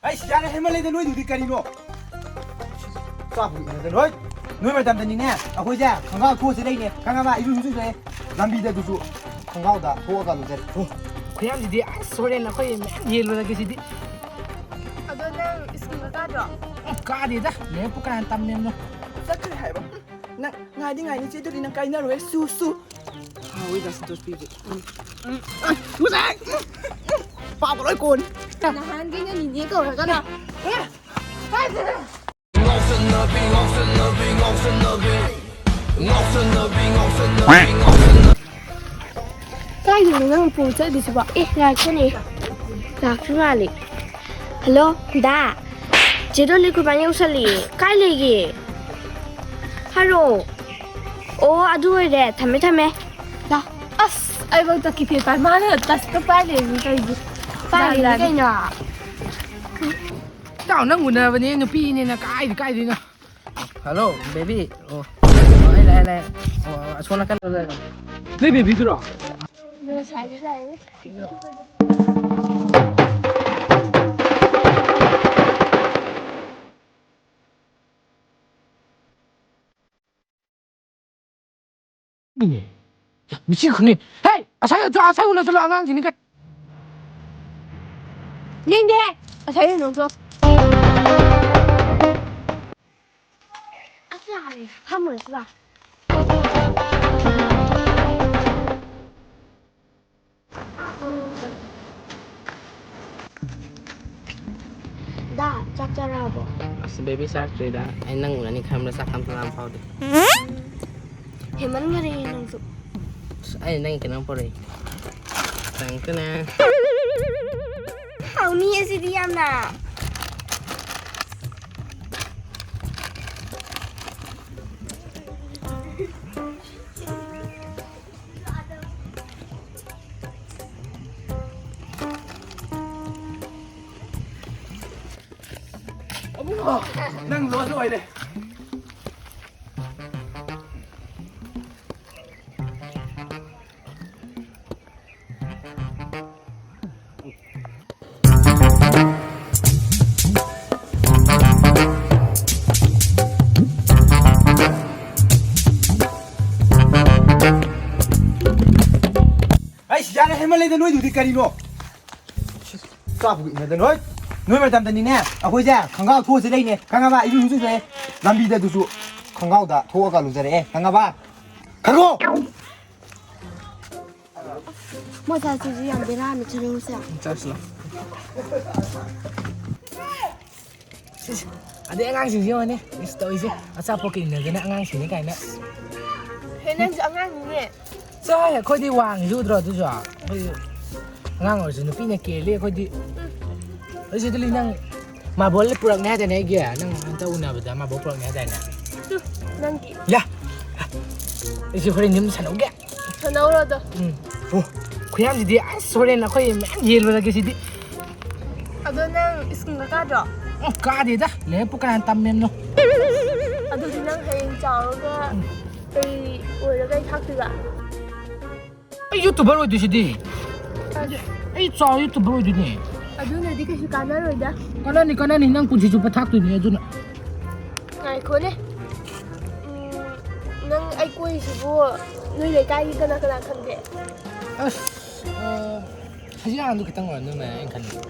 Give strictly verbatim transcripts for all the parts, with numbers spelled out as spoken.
ꯑꯩꯁ, ꯌꯥꯔꯦ, ꯍꯦꯟꯃꯜꯂꯦꯗ ꯅꯣꯏꯗꯨꯗꯤ ꯀꯔꯤꯅꯣ? ꯆꯥꯕ ꯎꯅꯗ ꯅꯣꯏ꯫ ꯅꯣꯏ ꯃꯇꯝꯗꯅꯤꯅꯦ ꯑꯩꯈꯣꯏꯁꯦ ꯈꯣꯡꯒ꯭ꯔꯥꯎ ꯊꯣꯛꯑꯁꯤ ꯂꯩꯅꯦ, ꯈꯪꯉꯕ? ꯏꯔꯨ ꯏꯔꯨꯖꯔꯦ ꯂꯝꯕꯤꯗ ꯑꯗꯨꯁꯨ ꯈꯣꯡꯒ꯭ꯔꯥꯎꯗ ꯊꯣꯛꯑꯒ ꯂꯨꯖꯔꯦ꯫ ꯈꯨꯌꯥꯝꯁꯤꯗꯤ ꯑꯁ ꯍꯣꯔꯦꯟ ꯑꯩꯈꯣꯏ ꯃꯌꯥꯝ ꯌꯦꯜꯂꯨꯔꯒꯦ ꯁꯤꯗꯤ꯫ ꯑꯗꯣ ꯅꯪ ꯁ꯭ꯀꯨꯜꯒ ꯀꯥꯗ꯭ꯔꯣ? ꯎꯝ, ꯀꯥꯗꯦꯗ꯫ ꯂꯥꯏꯔꯤꯛꯄꯨ ꯀꯅꯥꯅ ꯇꯝꯂꯦꯕꯅꯣ? ꯆꯠꯈ꯭ꯔꯦ ꯍꯥꯏꯕ꯫ ꯅꯪ ꯉꯥꯏꯗꯤ ꯉꯥꯏꯅꯤ ꯆꯦꯗꯨꯗꯤ ꯅꯪ ꯀꯥꯏꯅꯔꯣꯏ꯫ ꯁꯨ, ꯁꯨ꯫ ꯍꯥꯎꯋꯤꯗ ꯁꯟꯇꯣꯁ ꯄꯤꯁꯦ꯫ ꯎꯝ, ꯎꯝ, ꯎꯝ, ꯎꯝ, ꯎꯝ, ꯎꯝ꯫ ꯄꯥꯕ ꯂꯣꯏ ꯀꯣꯟ꯫ ꯅꯍꯥꯟꯒꯤ ꯅꯪ ꯅꯤꯅꯦ ꯀꯧꯔꯒꯅ꯫ ꯉꯥꯎꯁꯟꯅꯕꯤ, ꯉꯥꯎꯁꯟꯅꯕꯤ, ꯉꯥꯎꯁꯟꯅꯕꯤ꯫ ꯉꯥꯎꯁꯟꯅꯕꯤ, ꯉꯥꯎꯁꯟꯅꯕꯤ, ꯉꯥꯎꯁꯟꯅꯕꯤ꯫ ꯀꯥꯏꯗꯅꯣ ꯅꯪ ꯄꯨ ꯆꯠꯂꯤꯁꯤꯕꯣ? ꯑꯦ, ꯉꯥꯏꯈꯣꯅꯦ꯫ ꯂꯥꯛꯇ꯭ꯔꯤ ꯃꯥꯜꯂꯦ꯫ ꯍꯜꯂꯣ, ꯗꯥ꯫ ꯆꯦ ꯗꯣꯂꯤ ꯀꯃꯥꯏꯅ ꯌꯧꯁꯜꯂꯛꯑꯦ? ꯀꯥꯏ ꯂꯩꯒꯦ? ꯍꯥꯏꯔꯛꯑꯣ꯫ ꯑꯣ, ꯑꯗꯨ ꯑꯣꯏꯔꯦ꯫ ꯊꯝꯃꯦ, ꯊꯝꯃꯦ꯫ ꯗꯥ, ꯑꯁ, ꯑꯩꯕꯧ ꯇꯛꯈꯤ ꯐꯦꯠ ꯄꯥꯏ꯫ ꯃꯥꯅ ꯇꯁꯇ ꯄꯥꯏ ꯂꯩꯔꯝꯃꯤ ꯇꯧꯔꯤꯁꯦ꯫ ꯄꯥꯏ ꯂꯩꯔꯝꯃꯤ ꯖꯥꯠ ꯖꯥꯠꯅꯤ꯫ ꯀꯩꯅꯣ? ꯏꯇꯥꯎ, ꯅꯪ ꯎꯅꯕꯅꯦ, ꯅꯨꯄꯤꯅꯦꯅ ꯀꯥꯏꯗ ꯀꯥꯏꯗꯣꯏꯅꯣ? Hello, baby. ꯑꯣ, ꯑꯣ, ꯑꯩ ꯂꯥꯛꯑꯦ, ꯂꯥꯛꯑꯦ꯫ ꯑꯣ, ꯑꯁꯣꯝ ꯅꯥꯀꯟꯗ ꯂꯩꯔꯦ꯫ ꯅꯣꯏ ꯕꯦꯕꯤꯗꯨꯔꯣ? ꯉꯁꯥꯏꯗꯤ ꯂꯥꯛꯑꯦ꯫ ꯏꯅꯦ꯫ ꯌꯥ, ꯃꯤꯆꯤ ꯈꯨꯅꯤ꯫ ꯍꯦ! ꯑꯁꯥꯏ, ꯑꯁꯥꯏ ꯎꯅ ꯆꯠꯂꯣ, ꯑꯉꯥꯡꯁꯤꯡꯅꯤ ꯀꯩ-, ꯌꯦꯡꯗꯦꯍꯦ! ꯑꯁꯥꯏ ꯎꯅ ꯆꯠꯂꯣ꯫ ꯑꯁ, ꯌꯥꯔꯦ꯫ ꯐꯝꯃꯨꯔꯁꯤ ꯂꯥꯎ꯫ ꯗꯥ, ꯆꯥꯛ ꯆꯥꯔꯛꯑꯕꯣ? ꯑꯁ, ꯕꯦꯕꯤ, ꯆꯥꯔꯛꯇ꯭ꯔꯤꯗ꯫ ꯑꯩ ꯅꯪ ꯎꯅꯅꯤ ꯈꯟꯕꯗ ꯆꯥꯛ ꯑꯝꯇ ꯂꯥꯝ ꯐꯥꯎꯗꯦ꯫ ꯍꯦꯟꯃꯟꯈꯔꯦ ꯅꯪꯁꯨ꯫ ꯑꯁ, ꯑꯩ ꯅꯪ ꯀꯩꯅꯣꯝ ꯄꯨꯔꯛꯏ꯫ ꯇꯪ ꯇꯅ꯫ ꯍꯥꯎꯅꯤ ꯑꯁꯤꯗꯤ ꯌꯥꯝꯅ꯫ ꯑꯕꯨꯡꯉꯣ, ꯅꯪ ꯂꯣꯏ ꯂꯣꯏꯔꯦ꯫ ꯅꯣꯏꯗꯨꯗꯤ ꯀꯔꯤꯅꯣ? ꯆꯥꯕꯒ ꯏꯟꯅꯗꯅ, ꯍꯣꯏ꯫ ꯅꯣꯏ ꯃꯇꯝꯗꯅꯤꯅꯦ, ꯑꯩꯈꯣꯏꯁꯦ ꯈꯣꯡꯒ꯭ꯔꯥꯎ ꯊꯣꯛꯑ ꯆꯦꯜꯂꯛꯏꯅꯦ, ꯈꯪꯉꯕ? ꯏꯔꯨ ꯂꯨꯖꯔꯦ, ꯂꯝꯕꯤꯗ ꯑꯗꯨꯁꯨ ꯈꯣꯡꯒ꯭ꯔꯥꯎꯗ ꯊꯣꯛꯑꯒ ꯂꯨꯖꯔꯛꯑꯦ, ꯈꯪꯉꯕ? ꯈꯪꯉꯣ! ꯃꯣꯏ ꯆꯥꯁꯤꯁꯨ ꯌꯥꯝ ꯕꯦꯔꯥꯅꯤ, ꯆꯠꯂꯨꯁꯦ꯫ ꯆꯠꯁꯤ ꯂꯥꯎ꯫ ꯁꯤꯁ, ꯑꯗꯩ ꯑꯉꯥꯡꯁꯤꯡꯁꯤ ꯌꯦꯡꯉꯣꯅꯦ, ꯏꯁ, ꯇꯧꯔꯤꯁꯦ, ꯑꯆꯥꯄꯣꯠꯀ ꯏꯟꯅꯗꯅ ꯑꯉꯥꯡꯁꯤꯡꯅꯤ ꯀꯥꯏꯅ꯫ ꯍꯦ, ꯅꯪꯁꯨ ꯑꯉꯥꯡꯅꯤꯅꯦ꯫ ꯆꯥꯏ, ꯑꯩꯈꯣꯏꯗꯤ ꯋꯥꯡꯉꯤꯁꯤ ꯎꯗ꯭ꯔꯣ? ꯑꯗꯨꯁꯨ ꯑꯩꯈꯣꯏ ꯑꯉꯥꯡ ꯑꯣꯏꯔꯁꯨ ꯅꯨꯄꯤꯅ ꯀꯦꯜꯂꯤ ꯑꯩꯈꯣꯏꯗꯤ꯫ ꯎꯝ꯫ ꯑꯗꯨ ꯁꯤꯗ ꯂꯩ, ꯅꯪ ꯃꯥꯔꯕꯣꯜ ꯄꯨꯔꯛꯅꯤ ꯍꯥꯏꯗꯥꯏꯅꯦ? ꯑꯩꯒꯤ ꯅꯪ ꯍꯟꯇꯛ ꯎꯅꯕꯗ ꯃꯥꯔꯕꯣꯜ ꯄꯨꯔꯛꯅꯤ ꯍꯥꯏꯗꯥꯏꯅꯦ? ꯇꯨ, ꯅꯪꯒꯤ꯫ ꯌꯥ! ꯑꯩꯁꯦ ꯍꯣꯔꯦꯟ ꯌꯨꯝ ꯁꯥꯟꯅꯧꯒꯦ꯫ ꯁꯥꯟꯅꯧꯔꯣ ꯑꯗꯣ꯫ ꯎꯝ꯫ ꯑꯣ, ꯈꯨꯌꯥꯝꯁꯤꯗꯤ ꯑꯁ ꯍꯣꯔꯦꯟ ꯑꯩꯈꯣꯏ ꯃꯌꯥꯝ ꯌꯦꯜꯂꯨꯔꯒꯦ ꯁꯤꯗꯤ꯫ ꯑꯗꯣ ꯅꯪ ꯁ꯭ꯀꯨꯜꯒ ꯀꯥꯗ꯭ꯔꯣ? ꯎꯝ, ꯀꯥꯗꯦꯗ꯫ ꯂꯥꯏꯔꯤꯛꯄꯨ ꯀꯅꯥꯅ ꯇꯝꯃꯦꯕꯅꯣ? ꯑꯗꯨꯗꯤ ꯅꯪ ꯍꯌꯦꯡ ꯆꯥꯎꯔꯒ ꯎꯝ꯫ ꯀꯩ ꯑꯣꯏꯔꯒ ꯏꯊꯥꯛꯇꯣꯏꯕ? ꯑꯩ YouTuber ꯑꯣꯏꯗꯣꯏꯁꯤꯗꯤ꯫ ꯑꯁ꯫ ꯑꯩ ꯆꯥꯎꯔ YouTuber ꯑꯣꯏꯗꯣꯏꯅꯦ꯫ ꯑꯗꯨꯅꯗꯤ ꯀꯩꯁꯨ ꯀꯥꯟꯅꯔꯣꯏꯗ꯫ ꯀꯥꯟꯅꯅꯤ, ꯀꯥꯟꯅꯅꯤ꯫ ꯅꯪ ꯄꯨꯟꯁꯤ ꯆꯨꯞꯄ ꯊꯥꯛꯇꯣꯏꯅꯦ ꯑꯗꯨꯅ꯫ ꯉꯥꯏꯈꯣꯅꯦ꯫ ꯎꯝ, ꯅꯪ ꯑꯩ ꯀꯣꯏꯔꯤꯁꯤꯕꯨ ꯅꯣꯏ ꯂꯩꯀꯥꯏꯒꯤ ꯀꯅꯥ ꯀꯅꯥ ꯈꯪꯒꯦ? ꯑꯁ, ꯑ, ꯍꯧꯖꯤꯛ ꯑꯉꯥꯡꯗꯣ ꯈꯤꯇꯪ ꯑꯣꯏꯔꯝꯗꯧ ꯃꯥꯜꯂꯦ ꯑꯩꯅ ꯈꯟꯕꯗ꯫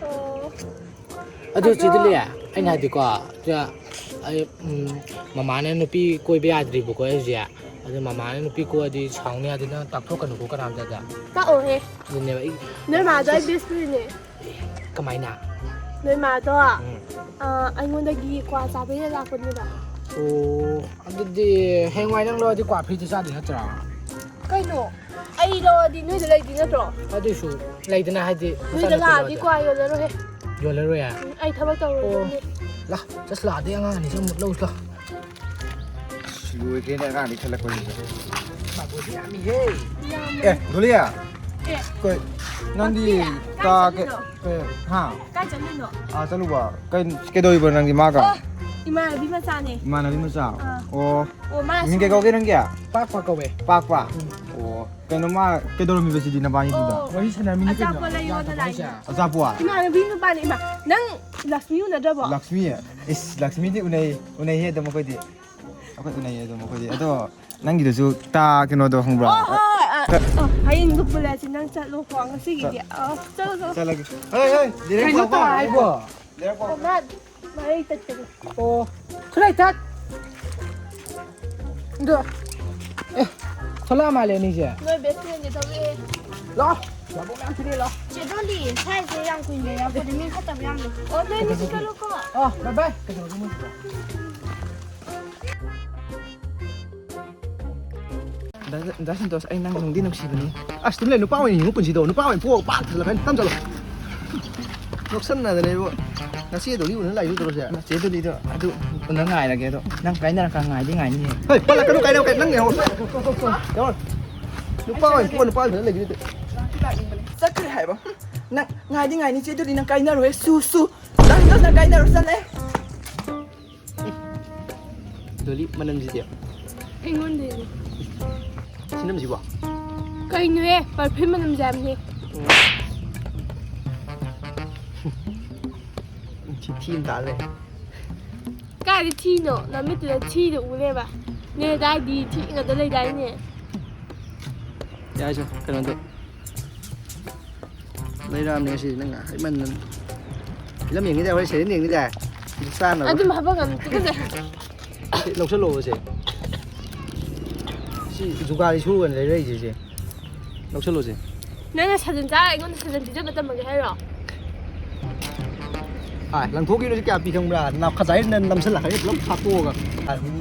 ꯑꯣ꯫ ꯑꯗꯨ ꯑꯗꯣ ꯆꯦꯗꯨꯂꯤ, ꯑꯩꯅ ꯎꯝ꯫ ꯍꯥꯏꯗꯤꯀꯣ, ꯆꯦ, ꯑꯩ, ꯎꯝ, ꯃꯃꯥꯅ ꯅꯨꯄꯤ ꯀꯣꯏꯕ ꯌꯥꯗ꯭ꯔꯤꯕꯀꯣ ꯑꯩ ꯍꯧꯖꯤꯛ꯫ ꯑꯗꯨ ꯃꯃꯥꯅ ꯅꯨꯄꯤ ꯀꯣꯏꯔꯗꯤ ꯁꯥꯎꯅꯤ ꯍꯥꯏꯗꯤ ꯅꯪ ꯇꯥꯛꯊꯣꯛꯀꯅꯨꯀꯣ ꯀꯅꯥꯝꯇꯗ꯫ ꯇꯥꯛꯑꯣꯍꯦ꯫ ꯑꯗꯨꯅꯦꯕ ꯑꯩ ꯅꯣꯏ ꯃꯥꯗꯣ ꯑꯩ best friendꯅꯦ꯫ ꯀꯃꯥꯏꯅ? ꯅꯣꯏ ꯃꯥꯗꯣ, ꯎꯝ꯫ ꯑ, ꯑꯩꯉꯣꯟꯗꯒꯤ ꯀ꯭ꯋꯥ ꯆꯥꯕꯩꯗ ꯂꯥꯛꯄꯅꯦꯕ꯫ ꯑꯣ, ꯑꯗꯨꯗꯤ ꯍꯌꯦꯡꯋꯥꯏ ꯅꯪ ꯂꯧꯔꯗꯤ ꯀ꯭ꯋꯥ free ꯗ ꯆꯥꯗꯣꯏ ꯅꯠꯇ꯭ꯔꯣ? ꯀꯩꯅꯣ? ꯑꯩ ꯂꯧꯔꯗꯤ ꯅꯣꯏꯗ ꯂꯩꯗꯣꯏ ꯅꯠꯇ꯭ꯔꯣ? ꯑꯗꯨꯏꯁꯨ ꯂꯩꯗꯅ ꯍꯥꯏꯗꯤ ꯅꯣꯏꯗ ꯃꯆꯥꯅꯨꯄꯤ ꯂꯥꯛꯑꯗꯤ ꯂꯧꯔꯗꯤ꯫ ꯀ꯭ꯋꯥ ꯌꯣꯜꯂꯔꯣꯏꯍꯦ꯫ ꯌꯣꯜꯂꯔꯣꯏꯌꯦ? ꯎꯝ, ꯑꯩ ꯊꯕꯛ ꯑꯣ꯫ ꯇꯧꯔꯨꯔꯅꯤ꯫ ꯂꯥ, ꯆꯠꯁꯤ ꯂꯥꯛꯑꯗꯤ ꯑꯉꯥꯡ ꯑꯅꯤꯁꯤ ꯑꯃꯨꯛ ꯂꯧꯁꯤ ꯂꯥ꯫ ꯑꯁ, ꯂꯣꯏꯈ꯭ꯔꯦꯅꯦ ꯑꯉꯥꯡꯗꯤ ꯈꯜꯂꯛꯄꯁꯤꯁꯨ꯫ ꯃꯥꯕꯨꯗꯤ ꯌꯥꯝꯃꯤꯍꯦ꯫ ꯌꯥꯝꯃꯦ꯫ ꯑꯦ, ꯗꯣꯂꯤꯌꯥ꯫ ꯑꯦ꯫ ꯀꯩ, ꯅꯪꯗꯤ ꯀꯥꯏ ꯀꯥ-, ꯆꯠꯂꯤꯅꯣ? ꯀꯩ, ꯀꯩ, ꯍꯥ? ꯀꯥꯏ ꯆꯠꯂꯤꯅꯣ? ꯑꯥ, ꯆꯠꯂꯨꯕ꯫ ꯀꯩ, ꯀꯩꯗꯧꯔꯤꯕ ꯅꯪꯗꯤ ꯃꯥꯒ? ꯑꯣ, ꯏꯃꯥꯟꯅꯕꯤ ꯃꯆꯥꯅꯦ꯫ ꯏꯃꯥꯟꯅꯕꯤ ꯃꯆꯥ? ꯑꯥ꯫ ꯑꯣ꯫ ꯑꯣ, ꯃꯥ ꯃꯤꯡ ꯀꯩ ꯁꯨꯝ ꯀꯧꯒꯦ ꯅꯪꯒꯤ? ꯄꯥꯛꯄ ꯀꯧꯋꯦ꯫ ꯄꯥꯛꯄ? ꯎꯝ꯫ ꯑꯣ꯫ ꯀꯩꯅꯣ ꯃꯥ ꯀꯩꯗꯧꯔꯝꯃꯤꯕ ꯁꯤꯗꯤ ꯅꯕꯥꯅꯤꯗꯨꯗ? ꯑꯣ꯫ ꯋꯥꯔꯤ ꯁꯥꯟꯅꯔꯝꯃꯤꯅꯤ ꯀꯩꯅꯣ꯫ ꯑꯆꯥꯄꯣꯠ ꯂꯩꯌꯣꯅ ꯂꯥꯛꯏꯅꯦ꯫ ꯑꯆꯥꯄꯣꯠ? ꯏꯃꯥꯟꯅꯕꯤ ꯅꯨꯄꯥꯅꯦ꯫ ꯏꯃꯥ, ꯅꯪ ꯂꯛꯁꯃꯤ ꯎꯅꯗ꯭ꯔꯕꯣ? ꯂꯛꯁꯃꯤ? ꯏꯁ, ꯂꯛꯁꯃꯤꯗꯤ ꯎꯅꯩ, ꯎꯅꯩꯍꯦ ꯑꯗꯨꯝ ꯑꯩꯈꯣꯏꯗꯤ꯫ ꯑꯩꯈꯣꯏ ꯎꯅꯩꯌꯦ ꯑꯗꯨꯝ ꯑꯩꯈꯣꯏꯗꯤ꯫ ꯑꯗꯣ ꯅꯪꯒꯤꯗꯨꯁꯨ ꯇꯥ ꯀꯩꯅꯣꯗꯣ ꯈꯪꯕ꯭ꯔꯥ? ꯑꯣ, ꯍꯣꯏ, ꯑ꯫ ꯑ, ꯍꯌꯦꯡꯗꯣ ꯄꯨꯜꯂꯁꯤ, ꯅꯪ ꯆꯠꯂꯣꯀꯣ ꯉꯁꯤꯒꯤꯗꯤ꯫ ꯑ, ꯆꯠꯂꯣ, ꯆꯠꯂꯣ꯫ ꯆꯠꯂꯒꯦ꯫ ꯍꯣꯏ, ꯍꯣꯏ, ꯗꯤꯔꯦꯛ ꯀꯩꯅꯣ ꯂꯥꯛꯑꯣꯀꯣ꯫ ꯇꯧꯔꯦ ꯍꯥꯏꯕꯣ? ꯗꯤꯔꯦꯛ ꯂꯥꯛꯑꯣ꯫ ꯃꯥ ꯃꯔꯩ ꯇꯠꯀꯅꯤ꯫ ꯑꯣ, ꯈꯨꯠꯂꯥꯏ ꯊꯥꯠ꯫ ꯑꯗꯣ, ꯑꯦ, ꯊꯣꯛꯂꯛꯑ ꯃꯥꯜꯂꯦ ꯑꯅꯤꯁꯦ꯫ ꯅꯣꯏ best friendꯗꯤ ꯊꯣꯛꯂꯛꯑꯦ꯫ ꯂꯥꯛꯑꯣ, ꯂꯥꯛꯑꯣ, ꯌꯥꯝ ꯊꯤꯅ ꯂꯥꯛꯑꯣ꯫ ꯆꯦ ꯗꯣꯂꯤ, ꯁ꯭ꯋꯥꯏꯁꯦ ꯌꯥꯝ ꯀꯨꯏꯅ ꯂꯩꯔꯛꯄꯗ ꯃꯤ ꯐꯠꯇꯕ ꯌꯥꯝ ꯂꯩ꯫ ꯑꯣ, ꯅꯣꯏ ꯑꯅꯤꯁꯨ ꯆꯠꯂꯣꯀꯣ꯫ ꯑꯣ, bye bye꯫ ꯀꯩꯗꯧꯔꯒꯦ ꯃꯣꯏꯁꯤꯕꯣ? ꯗꯥ, ꯗꯥ ꯁꯟꯇꯣꯁ, ꯑꯩ ꯅꯪ ꯅꯨꯡꯗꯤ ꯅꯨꯡꯁꯤꯕꯅꯤ꯫ ꯑꯁ, ꯇꯨꯃꯤꯟ ꯂꯩ, ꯅꯨꯄꯥ ꯑꯣꯏꯅ ꯌꯦꯡꯉꯨ ꯄꯨꯟꯁꯤꯗꯣ, ꯅꯨꯄꯥ ꯑꯣꯏꯅ ꯄꯣꯛꯑ ꯄꯥꯛ ꯊꯜꯂꯒ ꯇꯝ ꯆꯠꯂꯣ꯫ ꯅꯣꯛꯁꯟꯅꯗꯅ ꯏꯕꯣ꯫ ꯉꯁꯤ ꯑꯗꯨꯗꯤ ꯎꯅ ꯂꯥꯛꯏꯁꯨ ꯇꯧꯔꯁꯦ꯫ ꯅꯆꯦ ꯑꯗꯨꯗꯤꯗꯣ ꯑꯗꯨ ꯎꯅ ꯉꯥꯏꯔꯒꯦ ꯑꯗꯣ꯫ ꯅꯪ ꯀꯥꯏꯅꯔꯀꯥꯟ ꯉꯥꯏꯗꯤ ꯉꯥꯏꯅꯤꯌꯦ꯫ ꯍꯣꯏ, ꯄꯜꯂꯛꯀꯅꯨ, ꯀꯥꯏꯅ, ꯀꯥꯏꯅ, ꯅꯪ ꯌꯦꯡꯉꯣ꯫ ꯌꯦꯡꯉꯣ꯫ ꯅꯨꯄꯥ ꯑꯣꯏꯅ ꯄꯣꯛꯑ ꯅꯨꯄꯥ ꯑꯣꯏꯅ ꯂꯩꯒꯅꯤ꯫ ꯆꯠꯈ꯭ꯔꯦ ꯍꯥꯏꯕ꯫ ꯅꯪ ꯉꯥꯏꯗꯤ ꯉꯥꯏꯅꯤ, ꯆꯦ ꯑꯗꯨꯗꯤ ꯅꯪ ꯀꯥꯏꯅꯔꯣꯏ꯫ ꯁꯨ, ꯁꯨ꯫ ꯅꯪ, ꯅꯪ, ꯅꯪ ꯀꯥꯏꯅꯔꯣ, ꯆꯠꯂꯦ꯫ ꯗꯣꯂꯤ, ꯃꯅꯝꯁꯤꯗꯤ? ꯑꯩꯉꯣꯟꯗꯩꯅꯦ꯫ ꯁꯤ ꯅꯝꯁꯤꯕꯣ? ꯀꯩꯅꯣꯍꯦ, perfume ꯃꯅꯝꯁꯦ ꯍꯥꯏꯕꯅꯦ꯫ ꯎꯝ꯫ ꯁꯤ ꯊꯤ ꯑꯃ ꯇꯥ ꯂꯩ꯫ ꯀꯥꯏꯗ ꯊꯤꯅꯣ? ꯅꯃꯤꯠꯇꯨꯗ ꯊꯤꯗ ꯎ ꯂꯩꯕ꯫ ꯅꯣꯏ ꯑꯗꯥꯏꯗꯤ ꯊꯤ ꯉꯥꯛꯇ ꯂꯩꯗꯥꯏꯅꯦ? ꯌꯥꯏꯁꯦ, ꯀꯩꯅꯣꯗꯣ꯫ ꯂꯩꯔꯛꯑꯕꯅꯦ ꯉꯁꯤꯗꯤ ꯅꯪ ꯍꯥꯏꯃꯟꯗꯅ꯫ ꯐꯤꯂꯝ ꯌꯦꯡꯉꯤꯗꯥꯏ, ꯍꯣꯔꯦꯟ serial ꯌꯦꯡꯉꯤꯗꯥꯏ? ꯆꯥꯅꯕ꯫ ꯑꯗꯨꯝ ꯍꯥꯏꯐꯝ ꯌꯥꯝ ꯇꯨꯀꯠꯆꯩ꯫ ꯁꯤ ꯂꯧꯁꯜꯂꯣꯕ ꯁꯦ꯫ ꯁꯤ ꯖꯨꯒꯥꯂꯤ ꯁꯨꯔꯒꯅꯦ ꯂꯩꯔꯛꯏꯁꯦ ꯁꯦ꯫ ꯂꯧꯁꯜꯂꯣꯁꯦ꯫ ꯅꯪꯅ ꯁꯥꯖꯟ ꯆꯥꯔ ꯑꯩꯉꯣꯟꯗ ꯁꯥꯖꯟ ꯄꯤꯖꯕ ꯇꯝꯃꯒꯦ ꯍꯥꯏꯔꯣ? ꯑꯥ, ꯂꯪꯊꯣꯛꯈꯤꯕꯁꯦ ꯀꯌꯥ ꯄꯤ ꯈꯪꯕ꯭ꯔꯥ? ꯅꯥꯞꯈꯖꯥꯏꯁꯤꯅ ꯅꯝꯁꯤꯜꯂꯛꯀꯅꯤ ꯄꯨꯂꯞ ꯐꯥꯛꯇꯣꯛꯑꯒ꯫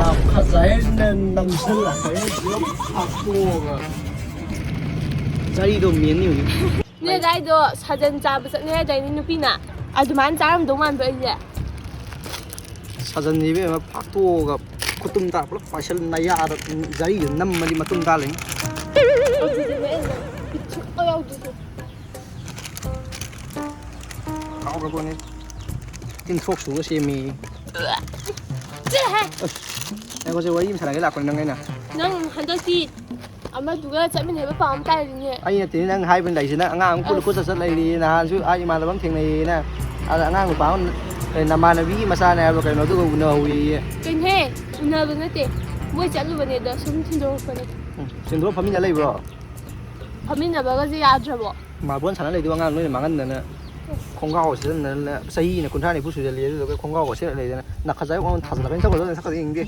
ꯅꯥꯞꯈꯖꯥꯏꯁꯤꯅ ꯅꯝꯁꯤꯜꯂꯛꯀꯅꯤ ꯄꯨꯂꯞ ꯐꯥꯛꯇꯣꯛꯑꯒ꯫ ꯖꯥꯔꯤꯗꯣ ꯃꯦꯟꯅꯤ ꯍꯧꯖꯤꯛ꯫ ꯅꯣꯏ ꯑꯗꯥꯏꯗꯣ ꯁꯥꯖꯟ ꯆꯥꯕ ꯆꯠꯅꯩ ꯍꯥꯏꯗꯥꯏꯅꯦ ꯅꯨꯄꯤꯅ? ꯑꯗꯨꯃꯥꯏꯅ ꯆꯥꯔꯝꯗꯧ ꯃꯥꯟꯕ ꯑꯩꯁꯦ꯫ ꯁꯥꯖꯟꯁꯦ ꯏꯕꯦꯝꯃ ꯐꯥꯛꯇꯣꯛꯑꯒ ꯈꯨꯇꯨꯝ ꯇꯥꯔ ꯄꯨꯂꯞ ꯄꯥꯏꯁꯜ ꯅꯌꯥꯗ ꯖꯥꯔꯤꯗꯨ ꯅꯝꯃꯗꯤ ꯃꯇꯨꯝ ꯇꯥ ꯂꯩꯅꯤ꯫ ꯑꯗꯨꯗꯨꯅꯦ ꯑꯩꯅ ꯕꯤꯠ ꯁꯨꯡꯌꯥꯎ ꯌꯥꯎꯗ꯭ꯔꯤꯁꯦ꯫ ꯍꯥꯎꯈ꯭ꯔ ꯄꯣꯠꯅꯤ꯫ ꯇꯤꯟꯊ꯭ꯔꯣꯛ ꯆꯨꯒ ꯁꯦꯝꯃꯤ꯫ ꯆꯠꯂꯍꯦ! ꯑꯁ, ꯉꯥꯏꯈꯣꯁꯦ, ꯋꯥꯔꯤ ꯑꯃ ꯁꯥꯟꯅꯒꯦ ꯂꯥꯛꯄꯅꯤ ꯅꯪ ꯑꯩꯅ꯫ ꯅꯪ ꯍꯟꯗꯛꯇꯤ ꯑꯃꯗꯨꯒ ꯆꯠꯃꯤꯟꯅꯕ ꯄꯥꯎ ꯑꯃ ꯇꯥꯔꯤꯅꯦ꯫ ꯑꯩ ꯅꯠꯇꯦꯅꯦ ꯅꯪ ꯍꯥꯏꯕꯅ ꯂꯩꯁꯦ, ꯅꯪ ꯑꯉꯥꯡ ꯑꯃ ꯀꯨꯠꯅ ꯑꯁ꯫ ꯀꯨꯠ ꯆꯠ ꯆꯠ ꯂꯩꯔꯤ, ꯅꯍꯥꯟꯁꯨ ꯑꯥ ꯏꯃꯥꯟꯅꯕ ꯑꯃ ꯊꯦꯡꯅꯩꯌꯦꯅ, ꯑꯗ ꯑꯉꯥꯡ ꯅꯨꯄꯥ ꯑꯃ, ꯀꯩ, ꯅꯃꯥꯟꯅꯕꯤꯒꯤ ꯃꯆꯥꯅꯦ ꯍꯥꯏꯕ꯭ꯔꯣ ꯀꯩꯅꯣ, ꯑꯗꯨꯒ ꯎꯅꯍꯧꯋꯦꯌꯦ꯫ ꯀꯩꯅꯣꯍꯦ? ꯎꯅꯕ ꯅꯠꯇꯦ, ꯃꯣꯏ ꯆꯠꯂꯨꯕꯅꯦ, ꯑꯗ ꯁꯨꯝ ꯊꯤꯟꯗꯣꯔꯛꯄꯅꯦ꯫ ꯎꯝ, ꯊꯤꯟꯗꯣꯔ ꯐꯝꯃꯤꯟꯅ ꯂꯩꯕ꯭ꯔꯣ? ꯐꯝꯃꯤꯟꯅꯕꯒꯁꯦ ꯌꯥꯗ꯭ꯔꯕꯣ? ꯃꯥꯔꯕꯣꯜ ꯁꯥꯟꯅ ꯂꯩꯗꯨꯕ ꯑꯉꯥꯡ ꯅꯣꯏꯅ ꯃꯥꯡꯍꯟꯗꯅ, ꯈꯣꯡꯒ꯭ꯔꯥꯎ ꯁꯦꯠꯍꯟꯗꯅ, ꯆꯍꯤꯅ ꯀꯨꯟꯊ꯭ꯔꯥ ꯅꯤꯐꯨ ꯁꯨꯖꯜꯂꯦ, ꯑꯗꯨꯗꯨꯒ ꯈꯣꯡꯒ꯭ꯔꯥꯎꯒ ꯁꯦꯠꯂ ꯂꯩꯗꯅ, ꯅꯈꯖꯥꯏ ꯋꯥꯡꯅ ꯊꯥꯖꯤꯜꯂꯒ ꯁꯛꯀꯗꯧꯅꯦ, ꯁꯛꯀꯗ ꯌꯦꯡꯗꯦ꯫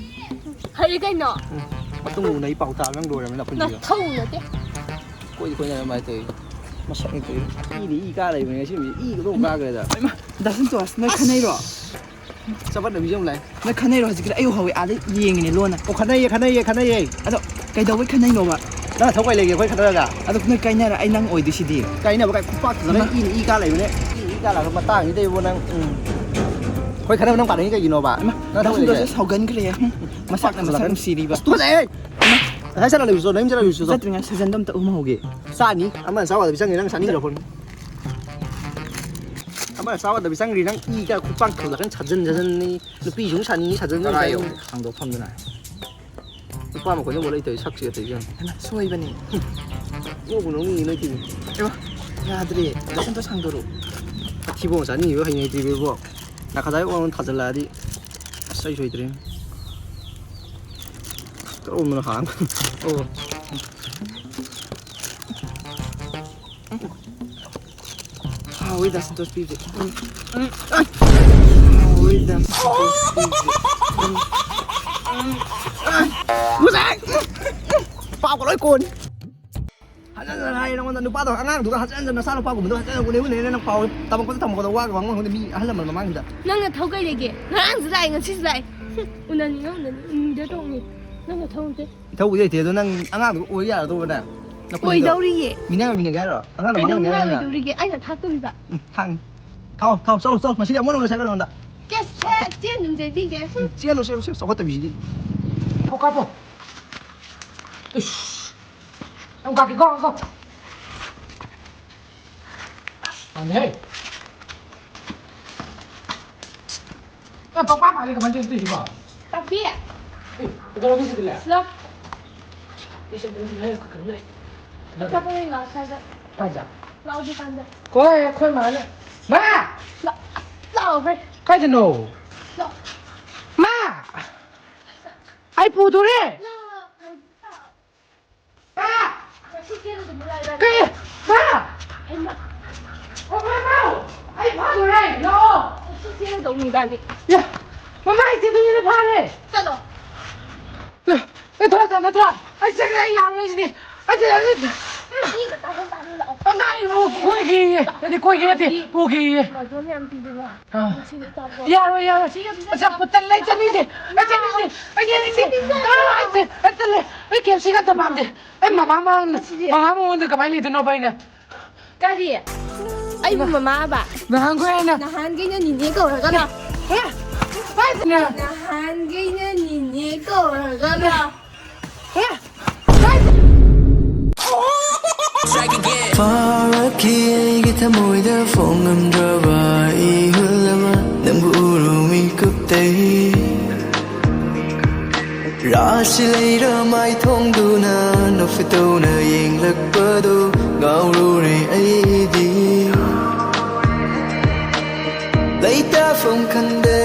ꯐꯔꯦ ꯀꯩꯅꯣ? ꯎꯝ꯫ ꯃꯇꯨꯡ ꯎꯅ ꯑꯩ ꯄꯥꯎ ꯇꯥꯕ ꯅꯪ ꯂꯣꯏꯔꯕꯅꯤꯅ ꯑꯩꯈꯣꯏ ꯅꯨꯄꯤꯗꯣ꯫ ꯅꯊꯧ ꯅꯠꯇꯦ꯫ ꯀꯣꯏꯗꯤ ꯀꯣꯏꯅꯔ ꯃꯥꯏ ꯇꯧꯏ꯫ ꯃꯁꯛꯅꯤ ꯇꯧꯏ꯫ ꯏꯗꯤ ꯏ ꯀꯥ ꯂꯩꯕꯅꯦ ꯉꯁꯤ ꯅꯨꯃꯤꯠꯁꯦ꯫ ꯏꯒ ꯑꯗꯨꯝ ꯀꯥꯈ꯭ꯔꯦꯗ꯫ ꯏꯃꯥ! ꯗꯥ ꯁꯟꯇꯣꯁ, ꯅꯣꯏ ꯈꯟꯅꯩꯔꯣ? ꯆꯄꯠꯅꯕꯤꯁꯦ ꯑꯃꯨꯛ ꯂꯥꯛꯑꯦ꯫ ꯅꯣꯏ ꯈꯟꯅꯩꯔꯣ? ꯍꯧꯖꯤꯛꯀꯤꯗꯣ ꯑꯩ ꯎꯍꯧꯋꯦ, ꯑꯥꯗ ꯌꯦꯡꯉꯤꯅꯦ ꯂꯣꯟꯅ꯫ ꯑꯣ, ꯈꯟꯅꯩꯌꯦ, ꯈꯟꯅꯩꯌꯦ, ꯈꯟꯅꯩꯌꯦ꯫ ꯑꯗꯣ ꯀꯩꯗꯧꯕꯩ ꯈꯟꯅꯩꯅꯣꯕ? ꯅꯪ ꯊꯧ ꯀꯩ ꯂꯩꯒꯦ ꯑꯩꯈꯣꯏ ꯈꯟꯅꯔꯒ? ꯑꯗꯣ ꯅꯣꯏ ꯀꯥꯏꯅꯔ ꯑꯩ ꯅꯪ ꯑꯣꯏꯗꯣꯏꯁꯤꯗꯤ? ꯀꯥꯏꯅꯕ ꯀꯥꯏ ꯈꯨꯄꯥꯛꯇꯨꯗ ꯅꯪ ꯏꯃꯥ! ꯏꯅ ꯏ ꯀꯥ ꯂꯩꯕꯅꯦ꯫ ꯏ, ꯏ ꯀꯥ ꯂꯥꯛꯄ ꯃꯇꯥꯡꯁꯤꯗ ꯏꯕꯣ ꯅꯪ, ꯎꯝ꯫ ꯑꯩꯈꯣꯏ ꯈꯟꯅꯕ ꯅꯪ ꯄꯥꯅꯤꯡꯉꯤ ꯀꯩꯒꯤꯅꯣꯕ? ꯏꯃꯥ! ꯅꯪ ꯗꯥ ꯊꯧ ꯀꯩ ꯂꯩꯒꯦ? ꯁꯟꯇꯣꯁꯁꯦ ꯁꯥꯎꯒꯟꯈ꯭ꯔꯦ꯫ ꯎꯝ꯫ ꯃꯁꯛꯅ ꯃꯁꯛ ꯅꯨꯡꯁꯤꯔꯤꯕ꯫ ꯑꯁ, ꯇꯨꯀꯠꯆꯩꯍꯦ! ꯉꯁꯥꯏ ꯆꯠꯂ ꯂꯩꯕꯁꯨ, ꯅꯌꯨꯝ ꯆꯠꯂ ꯂꯩꯕꯁꯨ꯫ ꯆꯠꯇ꯭ꯔꯤꯉꯩ ꯁꯦꯖꯟꯗꯣ ꯑꯝꯇ ꯎꯝꯍꯧꯒꯦ꯫ ꯆꯥꯅꯤ꯫ ꯑꯃꯅ ꯆꯥꯎ ꯌꯥꯗꯕꯤ ꯆꯪꯉꯤ, ꯅꯪ ꯆꯥꯅꯤꯡꯗ꯭ꯔꯣ ꯐꯣꯟ? ꯑꯃꯅ ꯆꯥꯎ ꯌꯥꯗꯕꯤ ꯆꯪꯈ꯭ꯔꯤ, ꯅꯪ ꯏ ꯀꯥ ꯈꯨꯄꯥꯛ ꯊꯧꯗꯅ ꯁꯥꯖꯟ ꯁꯥꯖꯟꯅꯤ꯫ ꯅꯨꯄꯤꯁꯨ ꯑꯃꯨꯛ ꯁꯥꯅꯤꯡꯉꯤ, ꯁꯥꯖꯟ ꯀꯔꯥꯏ ꯁꯥꯖꯟꯅꯤ꯫ ꯌꯧꯈ꯭ꯔꯦ? ꯍꯥꯡꯗꯣꯛꯐꯝꯗꯨꯅ꯫ ꯅꯨꯄꯥ ꯃꯈꯣꯟꯗ ꯑꯃꯨꯛ ꯂꯩꯇꯧꯔꯤ, ꯁꯛꯁꯤꯒ ꯇꯧꯔꯤꯁꯦ ꯌꯦꯡꯉꯨ꯫ ꯍꯩꯃꯥ, ꯁꯣꯏꯕꯅꯤ꯫ ꯅꯣꯛꯄꯨ ꯅꯣꯛꯅꯤꯡꯉꯤ ꯅꯣꯏ ꯇꯤꯝ꯫ ꯑꯦ, ꯌꯥꯗ꯭ꯔꯦ꯫ ꯗꯥ ꯁꯟꯇꯣꯁ ꯁꯥꯡꯗꯣꯔꯛꯑꯣ꯫ ꯑꯊꯤꯕꯣꯡ ꯆꯥꯅꯤꯡꯉꯤꯕ ꯍꯩꯅꯗ꯭ꯔꯤꯕ ꯏꯕꯣ꯫ ꯅꯈꯖꯥꯏ ꯋꯥꯡꯅ ꯊꯥꯖꯤꯜꯂꯛꯑꯗꯤ ꯑꯁ ꯑꯩ ꯁꯣꯏꯗ꯭ꯔꯦ꯫ ꯀꯔꯣꯝꯗꯅꯣ ꯍꯥꯡ-, ꯑꯣ꯫ ꯍꯥꯎꯋꯤ ꯗꯥ ꯁꯟꯇꯣꯁ ꯄꯤꯕꯁꯦ꯫ ꯎꯝ, ꯎꯝ, ꯑꯥꯏ! ꯍꯥꯎꯋꯤ ꯗꯥ ꯁꯟꯇꯣꯁ ꯄꯤꯕꯁꯦ꯫ ꯎꯝ, ꯎꯝ, ꯑꯥꯏ! ꯃꯨꯁꯥꯏ! ꯄꯥꯎꯒ ꯂꯣꯏ ꯀꯣꯟ꯫ ꯍꯟꯖꯟ ꯍꯟꯖꯟ ꯍꯥꯏꯌꯦ ꯅꯉꯣꯟꯗ, ꯅꯨꯄꯥꯗꯣ, ꯑꯉꯥꯡꯗꯨꯒ ꯍꯟꯖꯟ ꯍꯟꯖꯟ ꯅꯆꯥꯅꯨꯄꯥꯒꯨꯝꯕꯗꯣ ꯍꯟꯖꯟ ꯍꯟꯖꯟ ꯎꯅꯩ ꯎꯅꯩꯅ ꯅꯪ ꯄꯥꯎ ꯇꯝꯃꯛꯄꯗ ꯊꯝꯃꯛꯄꯗ ꯋꯥꯒ ꯉꯥꯡꯕ ꯈꯪꯗꯦ ꯃꯤ ꯑꯍꯜ ꯂꯃꯟ ꯃꯃꯥꯡꯁꯤꯗ꯫ ꯅꯪ ꯅꯊꯧ ꯀꯩ ꯂꯩꯒꯦ? ꯉꯔꯥꯡꯁꯨ ꯂꯥꯛꯑꯦ, ꯉꯁꯤꯁꯨ ꯂꯥꯛꯑꯦ꯫ ꯍꯨꯝ, ꯎꯅꯅꯤꯡꯉ ꯎꯅꯅꯤ, ꯎꯅꯗ ꯇꯧꯅꯤ꯫ ꯅꯪ ꯅꯊꯧ ꯅꯠꯇꯦ꯫ ꯏꯊꯧꯕꯨꯗꯤ ꯂꯩꯇꯦ, ꯑꯗꯣ ꯅꯪ ꯑꯉꯥꯡꯗꯨꯒ ꯑꯣꯏ ꯌꯥꯔꯗꯧꯕ ꯅꯪ? ꯅꯈꯨꯠꯇꯣ ꯑꯣꯏꯗꯧꯔꯤꯌꯦ꯫ ꯃꯤꯅꯥꯏ ꯑꯣꯏꯃꯤꯟꯅꯒꯦ ꯍꯥꯏꯔꯣ? ꯑꯉꯥꯡ ꯀꯩꯗꯧ ꯃꯤꯅꯥꯏ ꯃꯤꯅꯥꯏ ꯑꯣꯏꯃꯤꯟꯅꯒꯦ ꯍꯥꯏꯔꯣ? ꯑꯣꯏꯗꯧꯔꯤꯒꯦ? ꯑꯩꯅ ꯊꯥꯛꯇꯣꯔꯤꯕ꯫ ꯎꯝ, ꯊꯥꯡ-, ꯊꯥꯎ, ꯊꯥꯎ, ꯆꯠꯂꯣ, ꯆꯠꯂꯣ, ꯉꯁꯤꯗꯤ ꯑꯃꯨꯛ ꯍꯟꯅ ꯉꯁꯥꯏ ꯀꯩꯅꯣꯗ꯫ ꯀꯦꯁꯦ ꯆꯦꯟ ꯑꯗꯨꯝ ꯆꯦꯟꯕꯤꯒꯦ꯫ ꯎꯝ, ꯆꯦꯜꯂꯣ, ꯆꯦꯜꯂꯣ, ꯆꯦꯜꯂꯣ, ꯆꯥꯎꯈꯠꯇꯕꯤꯁꯤꯗꯤ꯫ ꯊꯥꯎ ꯀꯥꯞꯄꯣ꯫ ꯏꯁ꯫ ꯌꯥꯝ ꯀꯥꯞꯀꯦꯀꯣ, ꯀꯣ꯫ ꯃꯥꯅꯦꯍꯦ꯫ ꯅꯪ ꯄꯪꯄꯥ ꯄꯥꯜꯂꯤ ꯀꯃꯥꯏꯅ ꯇꯧꯔꯤꯅꯣ ꯇꯧꯔꯤꯁꯤꯕꯣ? ꯇꯥꯛꯄꯤ꯫ ꯑꯦ, ꯀꯩꯗꯧꯔꯒꯦ ꯁꯤꯗꯤ? ꯂꯥꯎ꯫ ꯑꯩꯁꯦ ꯑꯗꯨꯝ ꯂꯩꯔꯒ ꯀꯩꯅꯣ ꯂꯩ꯫ ꯑꯆꯥꯄꯣꯠ ꯂꯩ ꯂꯥꯎ ꯁ꯭ꯋꯥꯏꯗ꯫ ꯀꯥꯏꯗ? ꯂꯥꯎ ꯗꯨꯀꯥꯟꯗ꯫ ꯀꯣꯏ ꯑꯩꯈꯣꯏ ꯃꯥꯅ꯫ ꯃꯥ! ꯂꯥꯎ, ꯂꯥꯎꯈ꯭ꯔꯦ꯫ ꯀꯥꯏꯗꯅꯣ? ꯂꯥꯎ꯫ ꯃꯥ! ꯑꯩ ꯄꯨꯗꯣꯔꯦ꯫ ꯂꯥꯎ꯫ ꯃꯥ! ꯉꯁꯤ ꯆꯦꯜꯂꯨꯗꯕ ꯂꯥꯏꯔ꯫ ꯇꯧꯅꯤꯡꯗꯥꯅꯤ꯫ ꯌꯥ, ꯃꯃꯥꯏꯁꯦ ꯑꯗꯨꯅ ꯐꯥꯔꯦ꯫ ꯆꯠꯂꯣ꯫ ꯑꯦ, ꯑꯦ, ꯊꯣꯛꯂꯛꯇ ꯅꯠꯇ꯭ꯔꯣ? ꯑꯩ ꯆꯠꯈ꯭ꯔꯦ, ꯑꯩ ꯌꯥꯔꯔꯣꯏ ꯁꯤꯗꯤ꯫ ꯑꯩ ꯆꯠꯂꯦ, ꯑꯩ ꯆꯠꯂꯦ꯫ ꯃꯤꯒ ꯇꯥꯊꯣꯛ ꯇꯥꯊꯣꯛ ꯂꯥꯛꯑꯣ꯫ ꯑꯉꯥꯡ ꯏꯕꯨ ꯀꯣꯏꯈꯤꯌꯦ꯫ ꯅꯠꯇꯦ, ꯀꯣꯏꯈꯤ ꯅꯠꯇꯦ, ꯄꯨꯈꯤꯌꯦ꯫ ꯃꯗꯣ ꯃꯌꯥꯝ ꯄꯤꯗꯅ꯫ ꯑꯥ꯫ ꯁꯤꯗ ꯆꯥꯕ꯭ꯔꯣ? ꯌꯥꯔꯣꯏ, ꯌꯥꯔꯣꯏ꯫ ꯁꯤꯒ ꯄꯤꯖ ꯑꯆꯥꯄꯣꯠ ꯇꯜꯂꯦ, ꯑꯩ ꯆꯠꯅꯤꯡꯗꯦ꯫ ꯑꯩ ꯆꯠꯅꯤꯡꯗꯦ꯫ ꯑꯩ ꯆꯠꯅꯤꯡꯗꯦ꯫ ꯑꯥ, ꯑꯩ ꯇꯜꯂꯦ꯫ ꯑꯩ ꯀꯦ ꯑꯦꯐ ꯁꯤꯒ ꯑꯝꯇ ꯄꯥꯝꯗꯦ꯫ ꯑꯩ ꯃꯃꯥ ꯃꯃꯥꯡꯗ, ꯃꯃꯥ ꯃꯉꯣꯟꯗ ꯀꯃꯥꯏꯅ ꯂꯩꯗꯣꯏꯅꯣꯕ ꯑꯩꯅ? ꯀꯔꯤ? ꯑꯩꯕꯨ ꯃꯃꯥꯕ? ꯅꯍꯥꯟꯈꯣꯏ ꯑꯩꯅ ꯅꯍꯥꯟꯈꯩꯅ ꯅꯤꯅꯦ ꯀꯧꯔꯒꯅ꯫ ꯑꯦ, ꯀꯥꯏꯗꯅꯣ? ꯅꯍꯥꯟꯈꯩꯅ ꯅꯤꯅꯦ ꯀꯧꯔꯒꯅ꯫ ꯑꯦ, ꯀꯥꯏꯗ-, ꯐꯥꯎꯔꯛꯈꯤ ꯑꯩꯒꯤ ꯊꯃꯣꯏꯗ ꯐꯣꯡꯉꯝꯗ꯭ꯔꯕ ꯏꯍꯨꯜ ꯑꯃ, ꯅꯪꯕꯨ ꯎꯔꯨ ꯃꯤꯀꯨꯞꯇꯩ꯫ ꯔꯥꯁꯤ ꯂꯩꯔ ꯃꯥꯏꯊꯣꯡꯗꯨꯅ ꯅꯣꯛꯐꯦꯠꯇꯧꯅ ꯌꯦꯡꯂꯛꯄꯗꯨ ꯉꯥꯎꯔꯨꯔꯦ ꯑꯩꯗꯤ꯫ ꯂꯩꯇꯥꯐꯝ ꯈꯪꯗ